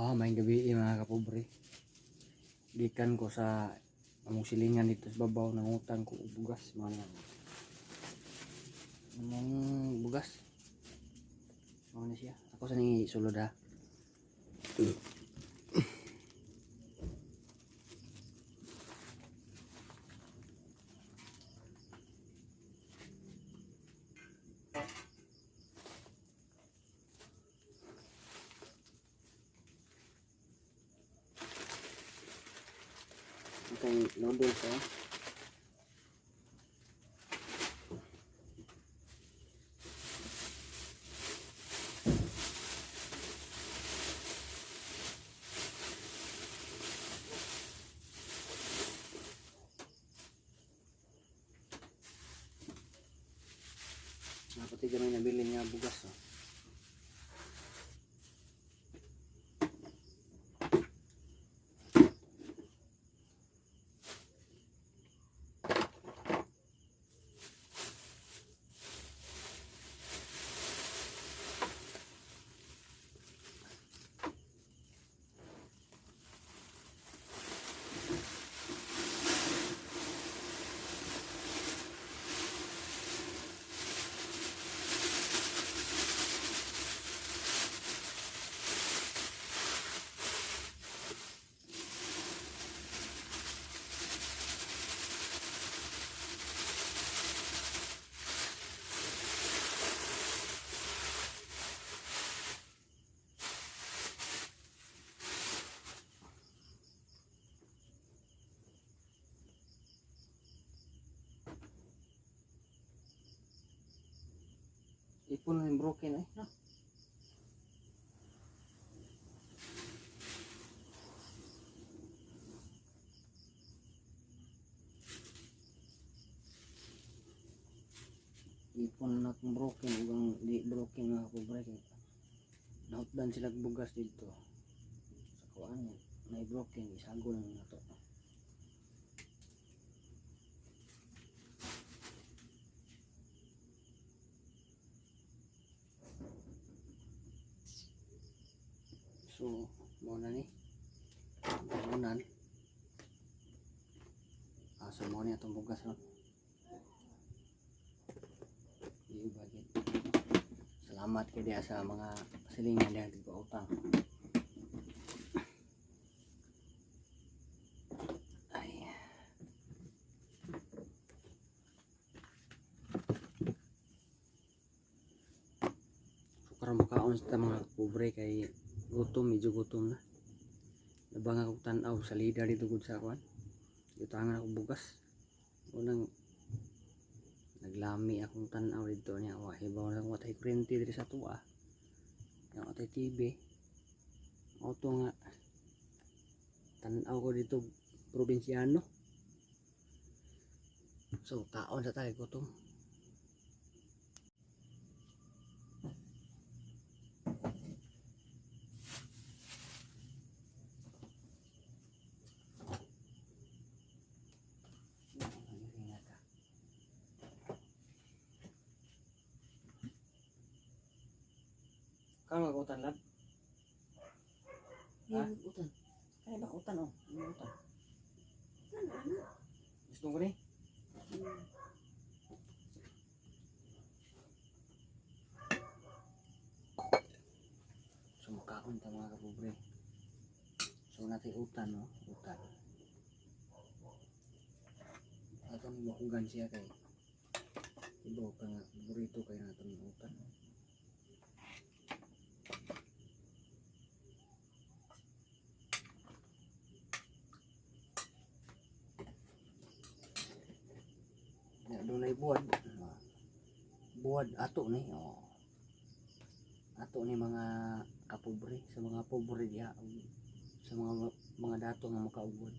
Maayong gabii, mga kapobre. Gikan ko sa among silingan dito sa babaw, nangutang ko og bugas mga na. Among bugas. Mao na siya. Ako sa ning sulod ha. Okay, noodles oh. Napati gamay nabili nga bugas oh. Ipon na yung broken eh. No? Ipon na akong broken ug ang di broken, mga kapobre, kay nahutdan sila og bugas dito sa kuan niya. May broken, isago lang na to. So, mao na ni. Tahunan. So mao ni atong bugas ron. Di ba gid? Salamat kay diha sa mga silingan diha tigpautang. Ay. So karon makaon sa mga pobre kay gutom, medyo gutom na. Nabang ako tan-aw sa leader dito gud sa kuan. Giutangan ako bugas. Unang naglami akong tan-aw dito niya. Wa hibaw na akong watay kuryente diri sa tuwa. Yang atay TV. Auto nga tan-aw ko dito probinsyano. So kaon sa tayo, gutom. Kang mag-utan lab? Ha? Yung utan. Kaya ba utan oh? Yung utan. Ano, ano? Gusto ko ni? So makaon ta, mga kapobre. So natay utan no, utan. Atong mahugan siya kay ibaw ka nga burrito kay naton ng utan. Ya, dunay buwad. Ah, buwad ato ni. Oh. Ato ni, mga kapobre, sa mga pobre diha, sa mga dato nga makaugod.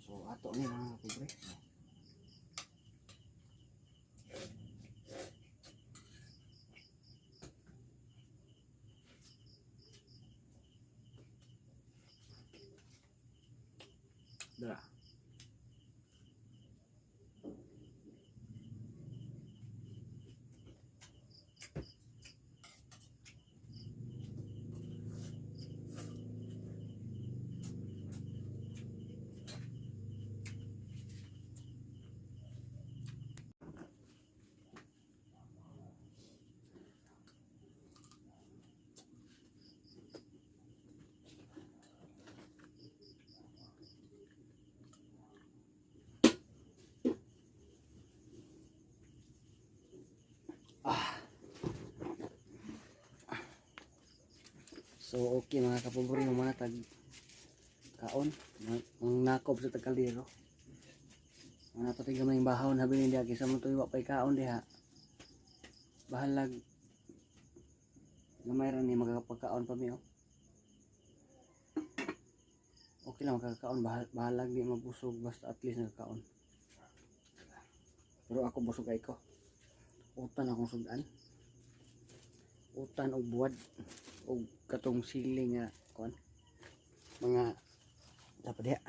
So ato ni, mga kapobre. Dara. So okay mga kapobre, humana tag kaon, mang nakob sa tagkaldero. Mga pati gamay bahaw na habilin diha kaysa mo tuyo pay kaon diha. Bahalag gamay ra ni magkapagkaon pa mi oh. Okay lang makakaon, bahalag di mabusog basta at least nakakaon. Pero ako busog ay ko. Utan akong sudan. Utan og buwad og katong sili nga kuan. Mga dapat diha.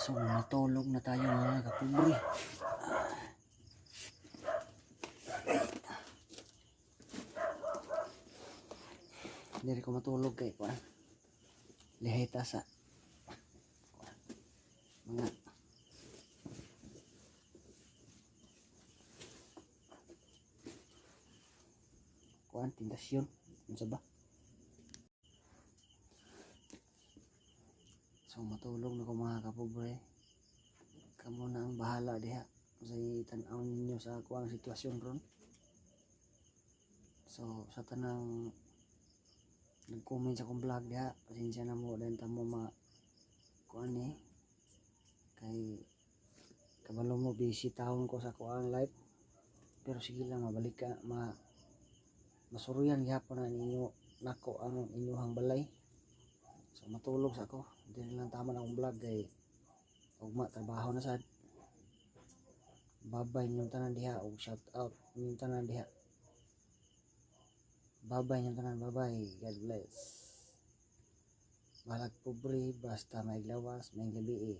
So matulog na tayo mga kapobre. Hindi ko matulog kay kuan. Lihay ta sa mga kuan tintasyon. Unsa ba? So matulog na ko mga kapobre. Kamo na ang bahala diha sa tan-aw ninyo sa kuang sitwasyon ron. So sa tanang nag-comment sa akong vlog diha, pasensya na mo dahil tamo ma kuan ni kay kabalo mo busy taon ko sa kuang life. Pero sige lang, mabalik ka, masuruyan gihapon na ninyo nako ang inyuhang balay. So matulog sa ako, dili lang tama na akong vlog kay ugma trabaho na sad. Babay ninyong tanan diha og shout out ninyong tanan diha. Babay ninyong tanan, babay. God bless. Balag pobre basta may lawas, may gabi.